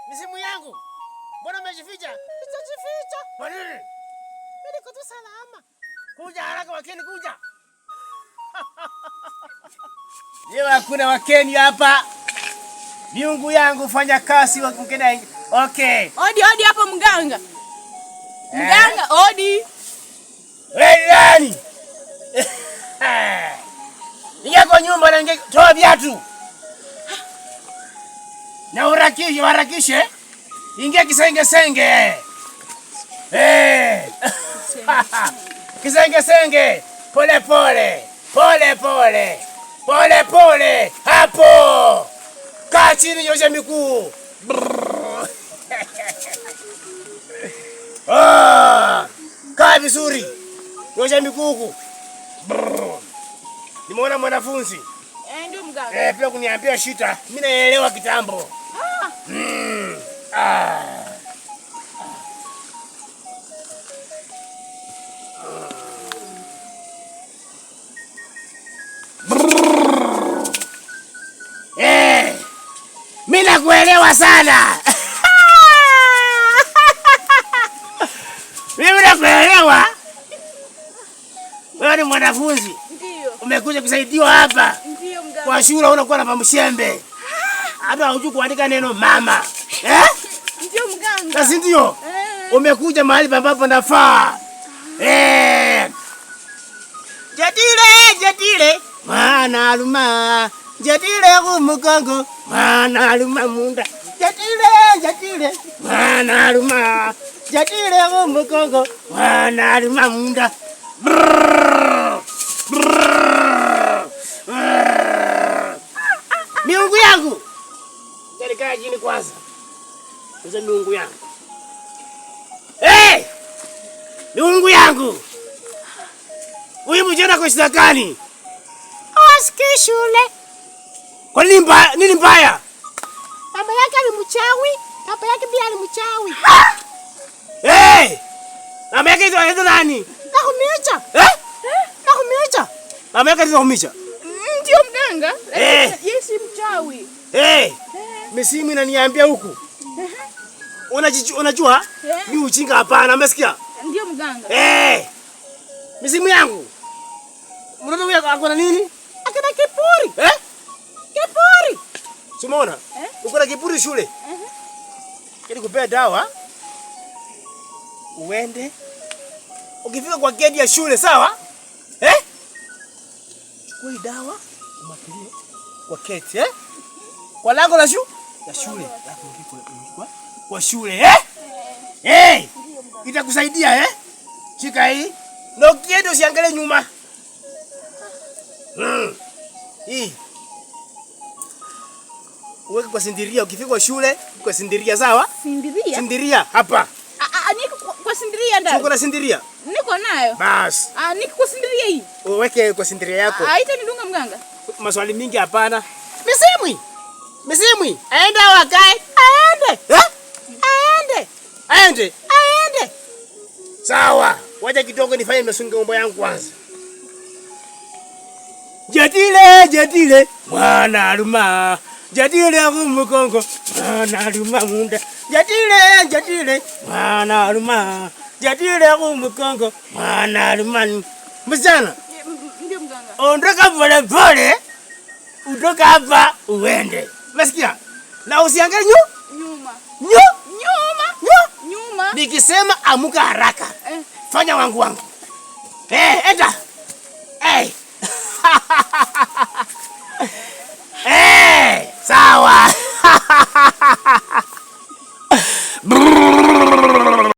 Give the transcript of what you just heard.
Misimu yangu. Mbona umejificha? Sijajificha. Kwa nini? Mimi niko tu salama. Kuja haraka Wakeni, kuja. Leo hakuna Wakeni hapa. Miungu yangu fanya kazi wa mkena. Okay. Odi odi hapo mganga. Mganga odi. Wewe nani? Ingia kwa nyumba na ingia, toa viatu. Na urakishe, warakishe. Ingia kisenge senge. Eh. Kisenge senge. Pole pole. Pole pole. Pole pole. Hapo. Kaa chini, nyosha miguu. Brrr. Ah. Kaa vizuri. Nyosha miguu huku. Brrr. Nimeona mwanafunzi. Eh, ndio mganga. Eh, pia kuniambia shita. Mimi naelewa kitambo. Ah. Ah. Brrr. Eh, mimi nakuelewa sana. Mimi nakuelewa. Wewe ni mwanafunzi. Ndio. Umekuja kusaidiwa hapa. Ndio mganga. Kwa shule unakuwa na pamshembe. Hata hujui kuandika neno mama. Eh? Ndio mganga. Na si ndio? Eh. Umekuja mahali ambapo nafaa. Eh. Jatile, jatile. Mwana aluma. Jatile kumukongo. Mwana aluma munda. Jatile, jatile. Mwana aluma. Jatile kumukongo. Mwana aluma munda. Brrr. Brrr. Brrr. Miungu yangu. Nilikaa chini kwanza. Sasa miungu yangu. Hey! Miungu yangu. Huyu mjana kwa shida gani? Hawasikii shule. Kwa nini mbaya? Nini mbaya? Baba yake ni mchawi, baba yake pia ni mchawi. Hey! Mama yake anaitwa nani? Nakumicha. Eh? Nakumicha. Mama yake anaitwa Kumicha. Ndio mganga. Eh. Yeye si mchawi. Hey! Misimu inaniambia huku. Unajua? Eh. Ni ujinga hapana, umesikia? Ndio mganga. Eh! Misimu yangu. Mtoto huyu ako na nini? Akina kiburi. Eh? Kiburi. Simona? Eh? Uko na kiburi shule? Ili kupea dawa. Uende. Ukifika kwa gate ya shule, sawa? Eh? Chukua hii dawa, umwagilie kwa gate, eh? Kwa lango la shule? La shule. Alafu ingie kwa shule, eh? Eh! Itakusaidia, eh? Shika hii. Na ukienda usiangalie nyuma. Hii. Uweke kwa sindiria, ukifika kwa shule, kwa sindiria, sawa? Sindiria? Sindiria hapa. Niko kwa sindiria ndani. Uko na sindiria? Niko nayo. Bas. Niko kwa sindiria hii. Uweke kwa sindiria yako. Haitanidunga mganga. Maswali mingi hapana. Misimwi. Misimwi. Aende au akae? Aende. Eh? Aende. Aende. Aende. Sawa. Wacha kidogo nifanye masunga mambo yangu kwanza. Jatile, jatile, mwana aluma. Jatile kumukongo, mwana aluma munda. Jatile, jatile, mwana aluma. Jatile kumukongo, mwana aluma. Msichana, Ndio mganga. ondoka pole pole. Utoka hapa uende. Umesikia? Na usiangalie Nyuma. Nyuma. Nyuma. Nyuma. Nikisema amuka haraka. Eh. Fanya wangu wangu. Eh, enda.